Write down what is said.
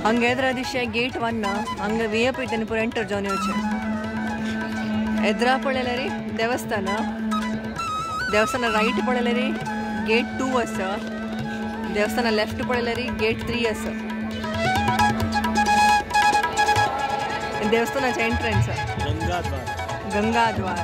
हांगा एद्रा दिशे गेट 1 हांगा V I P पुरा एंटर जावन येवचें. एद्रा पळयल्यार देवस्थान, देवस्थान रायट पळयल्यार गेट 2 आसा, देवस्थान लेफ्ट पळयल्यार गेट 3 आसा. देवस्थानाचे एंट्रन्स गंगाद्वार.